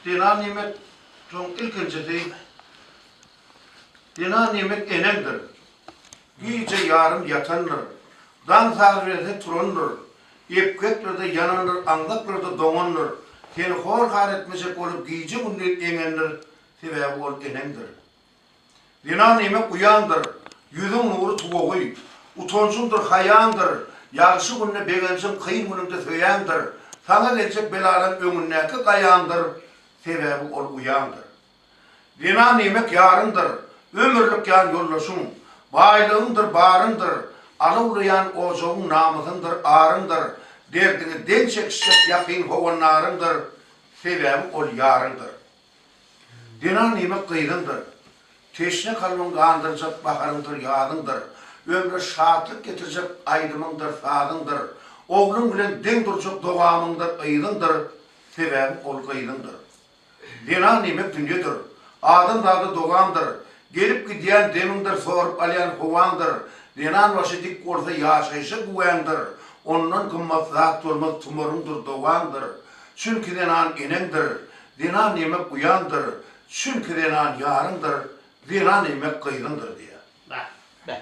Zenan diýmek şoň ilkinjisi Zenan diýmek eneňdir. Gije ýarym ýatandyr. Daň saz berse turandyr. Epgeklerde ýanandyr, aňzaklarda doňandyr. Seni hor-har etmejek bolup gije-gündiz eňendir. Sebäbi ol eneňdir. Zenan diýmek uýaňdyr, ýüzüň nury tuwagy, utanjyňdyr, haýaňdyr, ýagşy günde begenjiň, kyn günüňde söýäňdir, saňa geljek belalaň öňündäki gaýaňdyr, sebäbi ol uýaňdyr. Zenan diýmek ýaryňdyr, ömürlik ýan ýoldaşyň, baýlygyňdyr, baryňdyr, alawlaýan ojagyň namysyňdyr, aryňdyr, derdiňi deň çekişjek ýakyn howandaryňdyr, sebäbi ol ýaryňdyr. Zenan diýmek gyzyňdyr. Teşne kalbyň gandyrjak baharyňdyr, ýazyňdyr. Ömre şatlyk getirjek aýdymyňdyr, sazyňdyr. Ogluň bilen deň durjak dowamyňdyr, yzyňdyr. Sebäbi ol gyzyňdyr. Zenan diýmek dünýedir. Adamzada dowamdyr. Gelip gidýän demiňdir, sorup alýan howaňdyr. Zenan başy dik bolsa ýaşaýşa güwäňdir. Ondan gymmat zat bolmaz tumaryňdyr, dowaňdyr. Çünki zenan eneňdir. Zenan diýmek uýaňdyr, çünki zenan ýaryňdyr, zenan diýmek gyzyňdyr diýýär. Bäh, bäh.